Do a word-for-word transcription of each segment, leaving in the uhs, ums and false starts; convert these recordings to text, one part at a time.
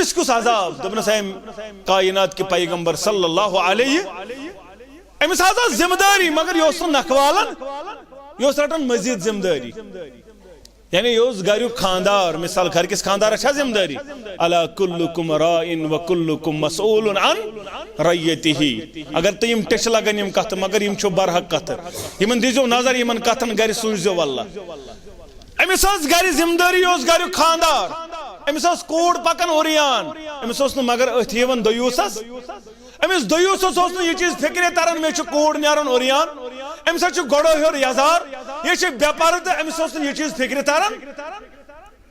أمِس کُس عذاب؟ دوٚپنَس، "اے کائنات کہِ پیغمبر صلی اللہ علیہ، أمِس حظ ٲس ذمہٕ دٲری، مگر یہِ اوس نہٕ نکھٕ والان، یہِ اوس رٹان مزید ذمہٕ دٲری۔" یعنی یہِ اوس گریُک خاندار، مثال، گرِ کِس خاندارس چھا ذمہٕ دٲری؟ "الا کلکم راع و کلکم مسئول عن رعیتہ۔" اگر تُہۍ یِم ٹیٚچھِ لگن یِم کتھٕ، مگر یِم چھِ برحق کتھٕ، یِمن دیٖزیو نظر، یِمن کتھن گرِ سوٗزیو اللہ۔ أمِس ٲس گرِ ذمہٕ دٲری، یہِ اوس گریُک خاندار۔ أمِس ٲس کوٗر پکان اوریان، أمِس اوس نہٕ مگر أتھۍ یِوان دیوٗسس۔ أمِس دیوٗسس اوس نہٕ یہِ چیٖز فِکرِ تران، مےٚ چھُ کوٗر نیران اوریان، أمِس حظ چھُ گۄڈو ہیوٚر یزار، یہِ چھِ بے پردٕ، أمِس اوس نہٕ یہِ چیٖز فِکرِ تران۔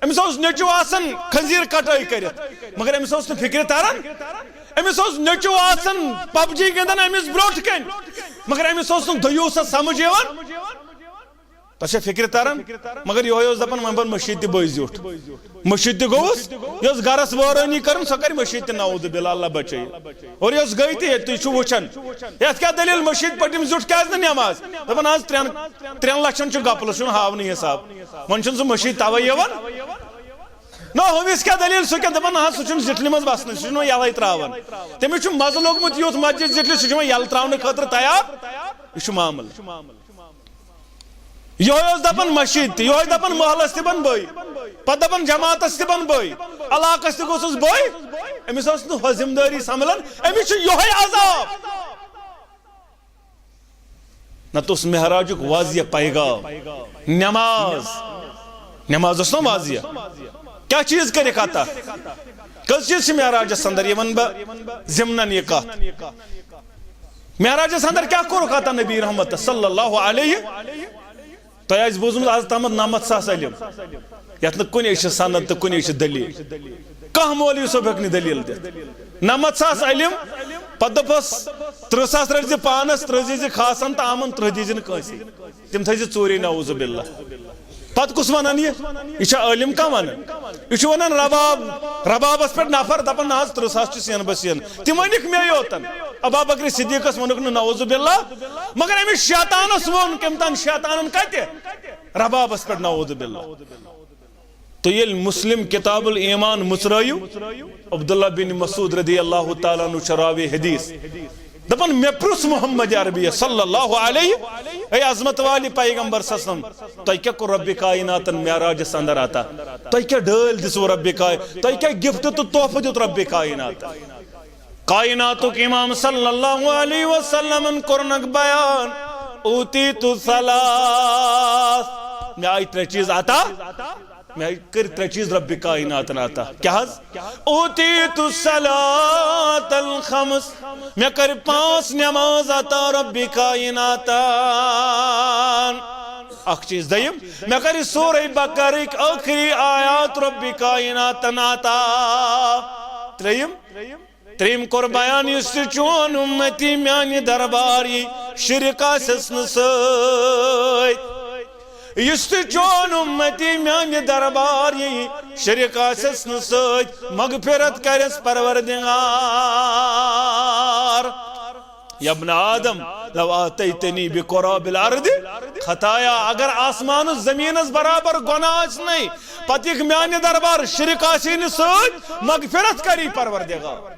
أمِس اوس نیٚچوٗ آسان خنزیر کٹٲے کٔرِتھ، مگر أمِس اوس نہٕ فِکرِ تران۔ أمِس اوس نیٚچوٗ آسان پب جی گِنٛدان أمِس برٛونٛٹھ کنہِ، مگر أمِس اوس نہٕ دیوٗسس سمجھ یِوان۔ تۄہہِ چھا فِکرِ تران؟ مگر یِہوٚے اوس دپان، وۄنۍ بنہٕ مٔشیٖد تہِ بٔے زیُٹھ۔ مٔشیٖد تہِ گوٚوُس، یہِ اوس گرس وٲرٲنی کران، سۄ کرِ مٔشیٖد تہِ، نعوذ باللہ، اللہ بچٲیِن۔ اور یۄس گٔے تہِ، ییٚتہِ تُہۍ چھِو وٕچھان، یتھ کیٛاہ دٔلیٖل؟ مٔشیٖد پٔٹِم زیُٹھ کیٛازِ نہٕ نٮ۪ماز؟ دپان، آز ترٛٮ۪ن، ترٛٮ۪ن لچھن چھُ گپلہٕ، چھُنہٕ ہاونٕے حساب۔ وۄنۍ چھُنہٕ سُہ مٔشیٖد توے یِوان۔ نہ، ہُمِس کیٛاہ دٔلیٖل؟ سُہ کیٛاہ دپان؟ نہ حظ، سُہ چھُنہٕ زِٹھلہِ منٛز بسنٕے، سُہ چھُنہٕ وۄنۍ یلے ترٛاوان۔ تٔمِس چھُ مزٕ لوٚگمُت یُتھ مسجد زِٹھلہِ، سُہ چھُ وۄنۍ یلہٕ ترٛاونہٕ خٲطرٕ تیار۔ یہِ چھُ معاملہٕ۔ یِہوٚے اوس دَپان مٔشیٖد تہِ، یِہوٚے دَپان محلَس تہِ بَن بٔے، پَتہٕ دَپان جماعتَس تہِ بَن بٔے، علاقَس تہِ گوٚژھُس بٔے۔ أمِس ٲس نہٕ ہۄ ذِمہٕ دٲری سَمبلان، أمِس چھُ یِہوٚے عذاب۔ نَتہٕ اوس معراجُک واضح پیغام، نٮ۪ماز، نٮ۪ماز ٲس نہ واضح۔ کیٛاہ چیٖز کٔرِکھ عطا؟ کٔژ چیٖز چھِ معراجَس اَندَر؟ یہِ وَنہٕ بہٕ ضِمنَن یہِ کَتھ۔ معراجس اندر کیٛاہ کوٚرُکھ عطا نبی رحمت صلی اللہ علیہ؟ تۄہہِ آسہِ بوٗزمُت آز تامَتھ نَمَتھ ساس علم، یَتھ نہٕ کُنے چھِ سند تہٕ کُنے چھِ دٔلیٖل۔ کانٛہہ مولوی صٲب ہیٚکہِ نہٕ دٔلیٖل دِتھ۔ نَمَتھ ساس علم، پتہٕ دوٚپُس، "ترٕٛہ ساس رٔٹۍ زِ پانس، ترٕٛہ دِیٖزِ خاصن تہٕ یِمن ترٕٛہ دِیٖزِ نہٕ کٲنٛسے۔" تِم تھٲیزِ ژوٗرے، نعوذ باللہ۔ پتہٕ کُس ونان یہِ؟ یہِ چھا عٲلم کانٛہہ ونان؟ یہِ چھُ ونان رباب، ربابس پٮ۪ٹھ نفر دپان، "نہ حظ، ترٕٛہ ساس چھُ سین بہ سین۔" تِم ؤنِکھ مے یوتن۔ ابا بکر صدیقس ووٚنُکھ نہٕ، نعوذ باللہ۔ مگر أمِس شیطانس ووٚن، کٔمۍ تام شیطانن کتہِ؟ ربابس پٮ۪ٹھ، نعوذ باللہ۔ تہٕ ییٚلہِ مسلم کتاب الایمان مُژرٲیِو، عبداللہ بن مسعود رضی اللہ تعالیٰ عنہ چھُ راوی حدیث۔ دپان، مےٚ پرُژھ محمد عربی صلی اللہ علیہ، اے عظمت والہِ پیغمبر صلی اللہ علیہ وسلم، تۄہہِ کیٛاہ کوٚر رب کائناتن معراجس اندر عطا؟ تۄہہِ کیٛاہ ڈٲلۍ دِژوٕ رب کائے-، تۄہہِ کیٛاہ گفٹ تہٕ تحفہٕ دیُت رب کائناتن؟ کائناتُک امام صلی اللہ علیہ وسلمن کوٚرنکھ بیان، اوتیت ثلاث، مےٚ آیہِ ترٛےٚ چیٖز عطا۔ مےٚ کٔرۍ ترٛےٚ چیٖز رب کائناتن عطا۔ کیٛاہ حظ؟ اوتیت الصلاۃ الخمس، مےٚ کٔرۍ پانٛژھ نماز عطا رب کائناتن۔ اکھ چیٖز۔ دوٚیِم، مےٚ کٔرۍ سورہ بقرٕکۍ ٲخری آیات رب کائناتن عطا۔ ترٛیٚیِم، ترٛیٚیِم کوٚر بیان، یُس تہِ چون اُمتی میانہِ دربار یی، شرک آسٮ۪س نہٕ سۭتۍ۔ یُس تہِ چون اُمتی میانہِ دربار یی، شرک آسٮ۪س نہٕ سۭتۍ، مغفرت کرٮ۪س پروردگار۔ یا ابن آدم، لو آتیتنی بقراب الارض خطایا، اگر آسمانس زمینس برابر گۄناہ آسہِ نَے، پتہٕ یِکھ میانہِ دربار، شرک آسی نہٕ سۭتۍ، مغفرت کری پروردگار۔